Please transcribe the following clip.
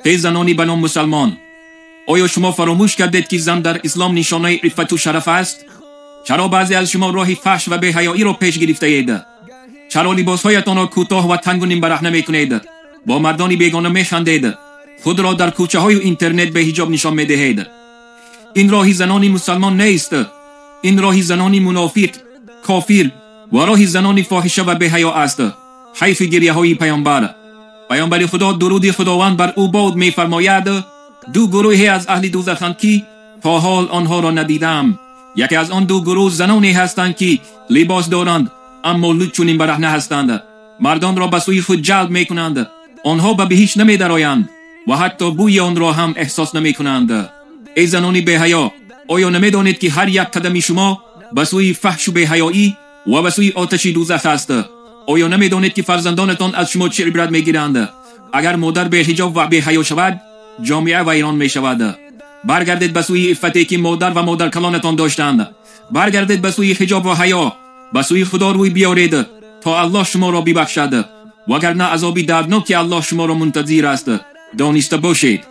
Эй занони ба ном мусалмон, оё шумо фаромӯш кардед, ки зан дар ислом нишонаи иффату шараф аст? Чаро баъзе аз шумо роҳи фаҳш ва беҳаёиро пеш гирифтаед? Чаро либосҳоятонро кӯтоҳ ва тангу нимбараҳна мекунед? Бо мардони бегона механдед, худро дар кӯчаҳою интернет беҳиҷоб нишон медиҳед. Ин роҳи занони мусалмон нест. Ин роҳи занони мунофиқ, кофир ва роҳи занони фоҳиша ва беҳаё аст. Ҳайфи гиряҳои паёмбар. Паёмбари Худо, дуруди Худованд бар ӯ бод, мефармояд: ду гурӯҳе аз аҳли дӯзаханд, ки то ҳол онҳоро надидам. Яке аз он ду гурӯҳ заноне ҳастанд, ки либос доранд, аммо лучу нимбараҳна ҳастанд. Мардонро ба сӯи худ ҷалб мекунанд. Онҳо ба биҳишт намедароянд ва ҳатто бӯи онро ҳам эҳсос намекунанд. Эй занони беҳаё, оё намедонед, ки ҳар як қадами шумо ба сӯи фаҳшу беҳаёӣ ва ба сӯи оташи дӯзах аст? Оё намедонед, ки фарзандонатон аз шумо чӣ ибрат мегиранд? Агар модар беҳиҷоб ва беҳаё шавад, ҷомеа вайрон мешавад. Баргардед ба сӯи иффате, ки модар ва модаркалонатон доштанд. Баргардед ба сӯи ҳиҷоб ва ҳаё, ба сӯи Худо рӯй биёред, то Аллоҳ шуморо бибахшад, вагарна азоби дардноки Аллоҳ шуморо мунтазир аст. Дониста бошед.